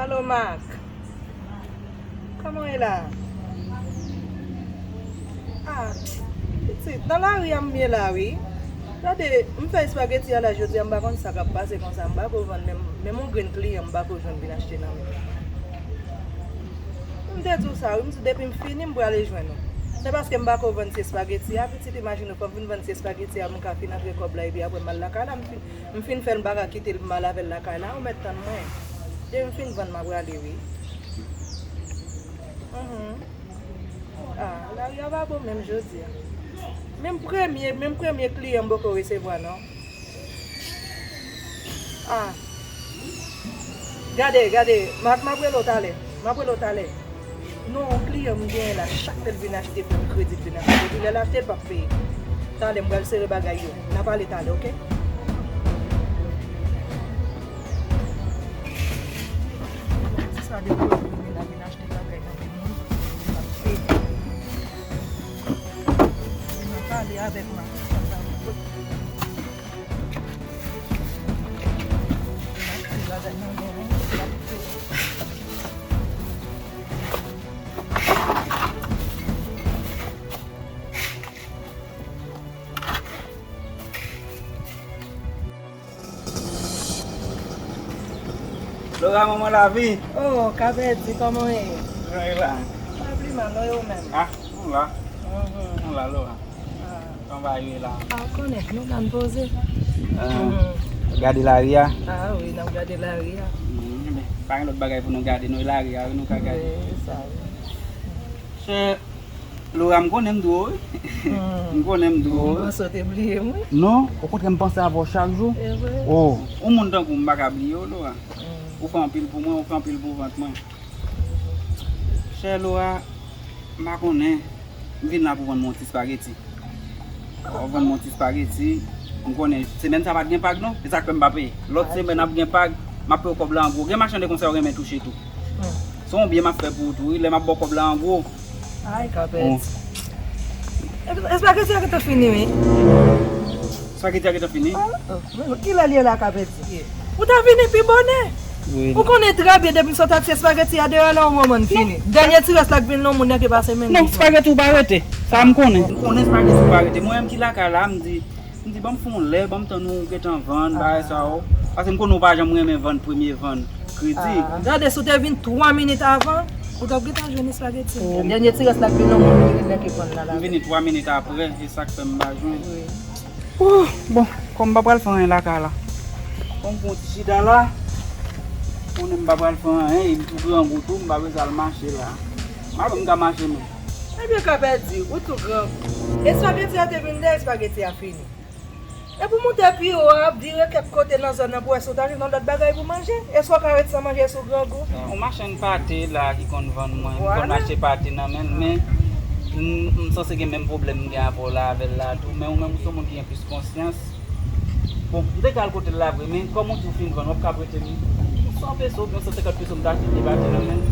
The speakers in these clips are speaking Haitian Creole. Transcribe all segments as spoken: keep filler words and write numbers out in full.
Alo, Mak. Kòman w ye la? Ah, pitit, nan lari a m ye la, wi. Gade, m fè espageti a la jodi a, m pa konn sa k ap pase konsa, m pa ko vann, menm, menm yon grenn kliyan m pa ko jwenn vin achte nan men m. M te di w sa, wi, m di depi m fini, m prale jwenn ou. Se paske m pa ko vann ti espageti a, pitit, imajine w, fò m vin vann ti espageti a, m ka fin antre kòb la, epi apre m al lakay la, m fin M fin fè l, m pa ka kite l pou m al avè l lakay la, ou mèt tann mwen. Depi m fin vann, m ap rale, wi. Mhm. Ah, lari a pa bon menm jodi a. Menm premye, menm premye kliyan m poko resevwa, non. Ah. Gade, gade, m ap, m ap rele w talè. M ap rele w talè. Non, yon kliyan m genyen la, chak lè l vin achte pou m kredi, l vin achte. Depi lè l achte, l p ap peye. Talè, m pral sere bagay yo. N a pale talè, oke? Di sa depi yo vini la, vin achte bagay nan men moun, l p ap peye. N a pale avèk Max. Laura, manman lavi. Oh, Kapèdi, kòman w ye? Jan e la? Pa pli mal, non, e ou menm? Ah, nou la. Mhm. Nou la, Laura. Ah. Kòman bagay yo ye la? Ah, ou konnen, nou la n poze. Ah, mhm. Gade lari a? Ah wi, n ap gade lari a. Mhm, men, pa gen lòt bagay pou nou gade, non, e lari a, wi, nou ka gade. Wi, sa wi. Chè, Laura, m konnen m dwe w, wi. Hmm. M konnen m dwe w, wi. M panse w te bliye m, wi. Non, okontrè, m panse avè w chak jou. E vre? Oh. Yon moun tankou m, m pa ka bliye w, Laura. Hmm. Ou fè anpil pou mwen, ou fè anpil pou vant mwen. Chè Laura, m pa konnen, m vin la pou vann mwen yon ti espageti. Ou vann mwen yon ti espageti, m konnen semèn sa pa t gen Pak non, e sa k fè m pa peye. Lòt semèn ap gen Pak, m ap peye w kòb la an gwo. Gen machann de konsèy ou renmen touche tou. Hmm. Se yon byen m ap fè pou ou tou, wi, lè m ap ba w kòb la an gwo. Ay, Kapèdi. Oh. Es-, espageti a gentan fini, wi. Espageti a gentan fini? Oh, oh. Men kilè l ye la, Kapèdi? Ou ta vini pi bonè. Wi. Ou konnen trè byen depi m sot achte espageti a deyò la, ou manman n fini. Dènye ti rès la k vin nan moun nan ki pase menm. Non, espageti ou pa rete. Sa m konnen. M konnen espageti ou pa rete. Mwen menm ki lakay la, m di, m di, ban m fè yon lè, ban m tann ou gentan vann, bagay sa yo. Paske m konnen ou pa janm renmen vann premye vann kredi. Ah, gade, si w te vin twa minit avan, ou t ap gentan jwenn espageti. Oh. Dènye ti rès la k vin nan moun nan ki vin nan ki vann la la. M vini twa minit apre, e sa k fè m pa jwenn. Wi. Oh, bon, kòm m pa pral fè anyen lakay la. Kòm m pran ti chita la, konnen m pa pral fè anyen, e m tou grangou tou, m pa bezwen al mache la. M pa wè m ka mache menm. Ebyen, Kapèdi, ou tou grangou. Espageti a te vin dèyè, espageti a fini. E pou moute pi wo a, vire kèk kote nan zòn nan pou wè si w ta jwenn yon lòt bagay pou manje. E si w ka ret san manje, si w grangou. Yon machann pate la ki konn vann mwen, m konn achte pate nan men l, men m, m sanse gen menm pwoblèm m gen avè w la avè l la tou, men ou menm ou se yon moun ki gen plis konsyans. Bon, m te ka al kote l la vre, men kòm ou di w fin vann, w ap ka prete m yon san peso oubyen san senkant peso m ta achte de pate nan men l.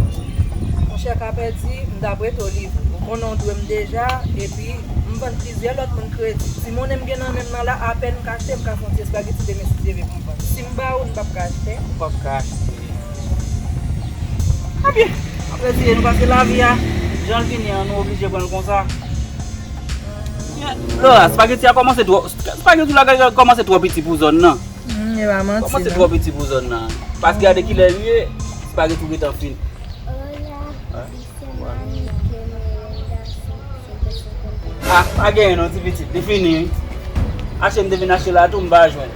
Monchè Kapèdi, m t ap prete w li vre. Ou konnen w dwe m deja, epi m vann plizyè lòt moun kredi. Ti monnen m gen nan men m nan la, apèn m ka achte, m ka fè yon ti espageti demen si Dye vle pou m vann. Si m ba ou, n p ap ka achte. Ou p ap ka achte. Ebyen, apre di nou pase lavi a, jan l vini an, nou oblije pran l konsa. Laura, espageti a kòmanse twò, espageti la kòmanse twò piti pou zòn nan. Mm, e pa manti, kòmanse non. Twò piti pou zòn nan. Paske gade kilè l ye, espageti ou gentan fin. Hola, dice mami que me venda cinco cincuenta. Ah, pa genyen non, ti pitit, li fini, wi. Achte m te vin achte la tou, m pa jwenn.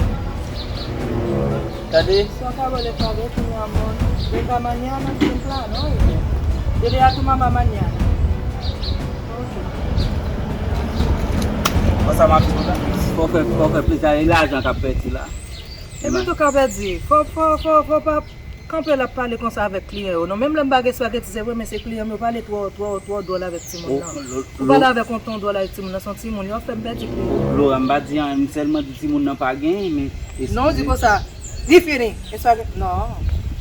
Tande? Só acabo de pagar tu, mi amor. Venga mañana temprano, oye. Dile a tu mamá mañana. Konsa m ap di w la. Fò fè, fò fè plezi, e lajan k ap pèdi la. Epi tou Kapèdi, fò, fò, fò, fò pa kanpe l ap pale konsa avèk kliyan yo. Non, menm lè m pa gen espageti, se vre, men se kliyan m yo pale twò, twò, twò dwòl avèk timoun nan. Ou pale avèk yon ton dwòl avèk timoun nan, se yon timoun, yo fè m pèdi kliyan. Laura, m pa di anyen, m sèlman di timoun nan pa genyen, men... Non, ou di konsa, li fini, espageti, non.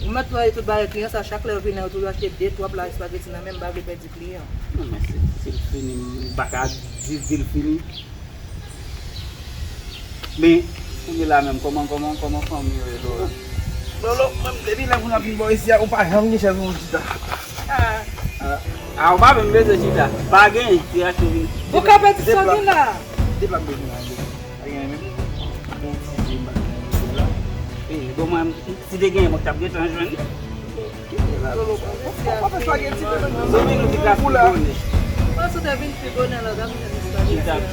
Ou mèt pale tout bagay kliyan sa, chak lè yo vini, yo toujou achte de, twa pla espageti nan men m, m pa vle pèdi kliyan. Non, men si, si l fini, m pa ka jis di l fini. Men, kounye la menm, kòman, kòman, kòman fanmi yo ye, Laura? Lolo, mwen depi lè moun ap vin bò isi a, ou pa janm gen chèz pou w chita. Ah. Ah, ou pa menm bezwen chita. Pa gen, ti rache vin. Ou ka pèdi sa vin la. Depi ap bezwen la, pa gen menm. Bon, ti zi, m pa gen la. Eh, bon, mwen, si te gen, mwen t ap gentan jwenn. Kite la, Lolo. Ou pa fè spageti pou mwen. Domino ki plas pou bonè. Mwen sou te vin pi bonè la, gade mwen spageti. Gade,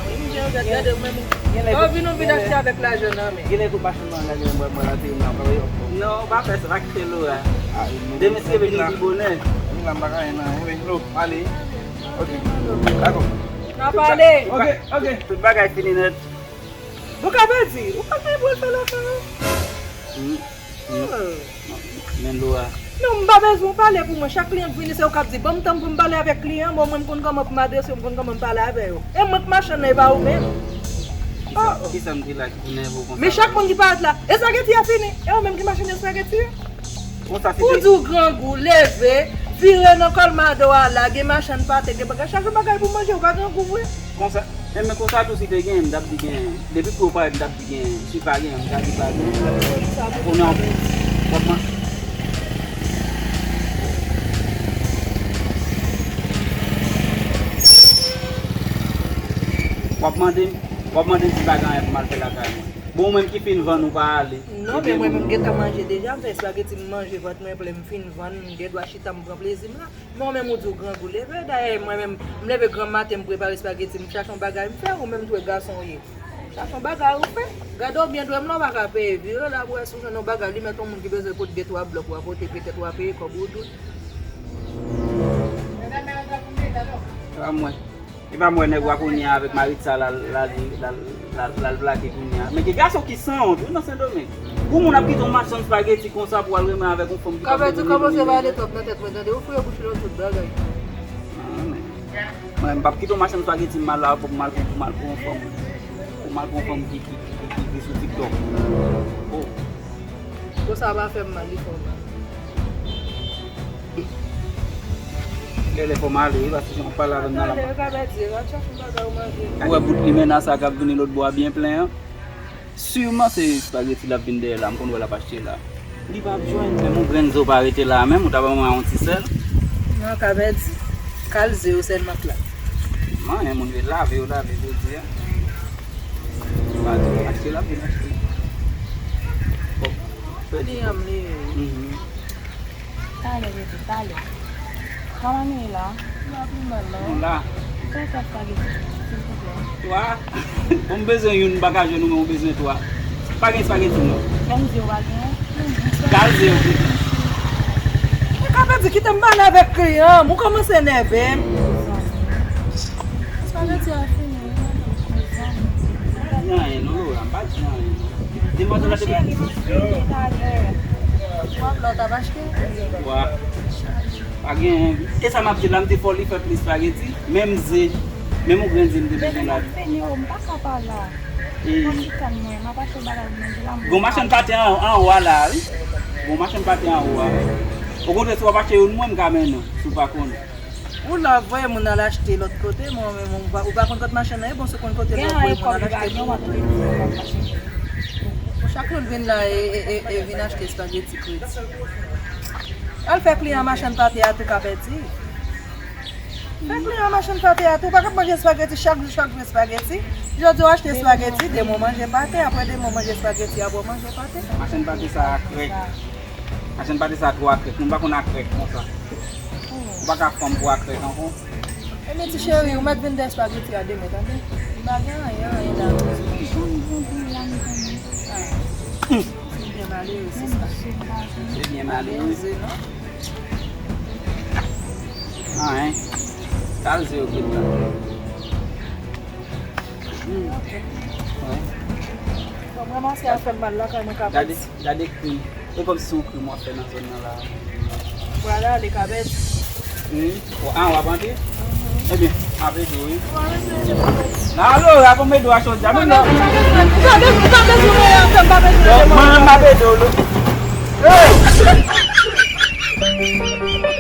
gade, gade, mwen. Lè w vin, ou vin achte avèk lajan nan men. Genlè tout machin nan, lè mwen, mwen la te nan kare yo. Non, pa fè sa, pa kite Lora. Demen se vin pi bonè. Vin la, m pa ka anyen nan, wi, Lo, ale. Ok, dakò. N a pale. Ok, ok. Tout bagay fini nèt. Ou ka pèdi, ou pa gen pou l fè lakay ou. Hmm. Men Lora. Non, m pa bezwen w pale pou mwen. Chak kliyan k vini, se ou k ap di, ban m tan pou m pale avèk kliyan, bon, mwen, m konn kòman pou m adrese yo, m konn kòman m pale avè yo. E mwen k machann nan, e pa ou menm. Oh. Kisa m di la ki pou nève w konsa? Men chak moun ki parèt la, espageti a fini. E ou menm ki machann espageti a? Konsa se. Ou di w grangou, leve, vire nan Colmado a la, gen machann pate, gen bagay, chak jou bagay pou manje, ou pa grangou vre? Konsa, enben konsa tou si te gen, m t ap di gen. Depi pou yo parèt, m t ap di gen. Si pa gen, m ta di pa gen. Kounye a, w ap man-, w ap mande m, w ap mande m si pa gen anyen pou m al fè lakay mwen. Bon, ou menm ki fin vann ou pa ale. Non, men mwen menm m gentan manje deja, m fè espageti, m manje, vant mwen plen, m fin vann, m gen dwa chita, m pran plezi m la. Men ou menm ou di w grangou leve, dayè mwen menm, m leve granmaten, m prepare espageti, m chache yon bagay m fè, ou menm tou e gason w ye. Chache yon bagay ou fè. Gade w byen dwe m la, ou pa ka peye, vire la pou wè si w jwenn yon bagay, li mèt yon moun ki bezwen pot de twa blòk, w a pote petèt w a peye kòb ou dout. Pa mwen. E pa m wè nèg w a kounye a avèk marit sa l al, l al, l al, l al, l al plake kounye a. Men gen gason ki sanwont wi nan Sendomeng. Pou moun ap kite yon machann espageti konsa pou al renmen avèk yon fanm ki pa bezwen renmen. Ka pèdi kòmanse vale twòp nan tèt mwen, tande, ou fouye bouch ou nan tout bagay. Ah, men. Mwen, m p ap kite yon machann espageti m al la pou m al, pou m al pou yon fanm. Pou m al pou yon fanm ki, ki, ki, ki, ki sou TikTok. Oh. Konsa pa fè m mal, li fè w mal. Genlè fò m ale wi, paske jan w ap pale avè m nan la. Ou wè bout limena sa k ap vini lòt bò a byen plen an? Siman se espageti l ap vin dèyè la, m konn wè l ap achte la. Li p ap jwenn, menm yon grenn zo pa rete la, menm ou ta ban mwen yon ti sèl. Non, ka pèdi. Kal ze yo sèlman k la. Manyen moun yo lave, yo lave jodi a. Yo pa di yo achte, l ap vin achte. Bon, pèdi. Li anble yo. Mhm. Talè, bebe, talè. Kòman nou ye la? Nou la pi mal, non? Nou la. Konbyen espageti, silvouplè? Twa. Bon, m bezwen youn, m pa ka jwenn ou, men ou bezwen twa. Pa gen espageti, non. Menm di ou pa gen? Kal ze yo, bebe. Ou ka pèdi, kite m pale avèk kliyan m, ou kòmanse nève m. Espageti a fini, wi, madanm. M pa di anyen, non, Lora, m pa di anyen, non. Demwazèl la te... Mon cheri, m ap vini talè. W ap la, w t ap achte? Wa. Pa gen, e sa m ap di la, m te fè w li fè plis espageti, menm ze, menm yon grenn ze m te bezwen la. Bebe, m ap vini, o, m pa ka pa la. E. Mwen chita mwen, m ap achte bagay pou manje la, m... Gon machann pate an, anwo a la, wi. Gon machann pate anwo a. Okontrè, si w ap achte youn mwen, m ka mennen w, si w pa konnen. Ou la, voye moun al achte lòt kote, mwen menm, ou pa, ou pa konn kot machann nan ye, bon, si w konn kote l, voye moun al achte pou ou. Chak moun vin la e, e, e, e vin achte espageti kredi. Al fè kliyan machann pate a tou ka pèdi. Fè kliyan machann pate a tou, pa ka manje espageti chak jou, chak jou espageti. Jodi w achte espageti, demen w manje pate, apre demen w manje espageti, apre w manje pate. Machann pate sa a krèk. Machann pate sa a twò akrèk. Nou pa konn akrèk konsa. Ou pa ka fanm pou akrèk ankò. Ebyen, ti cheri, ou mèt vin dèyè espageti a demen, tande? M pa gen anyen, anyen la. Jan m grandi la, mezanmi. Ah. Ou byen malere, sista. Se byen malere. Pa gen ze, non? Anyen. Kal ze yo kit la. Hmm. Wi. Bon, m ranmase a fè m mal lakay mwen ka pèdi. Gade, gade krim. E kòmsi se yon krim w ap fè nan zòn nan la. Pral ale ka pèdi. Hmm. Ou, a, w ap antre? Mhm. Ebyen, m ap ede w, wi. Ou pa bezwen ede m. Nan alo, w ap mete w a chòdya, men non. Ou pa bezwen, ou pa bezwen, ou pa bezwen ede m, ou pa bezwen ede m. Bon, mwen menm m ap ede w, lo. Hey!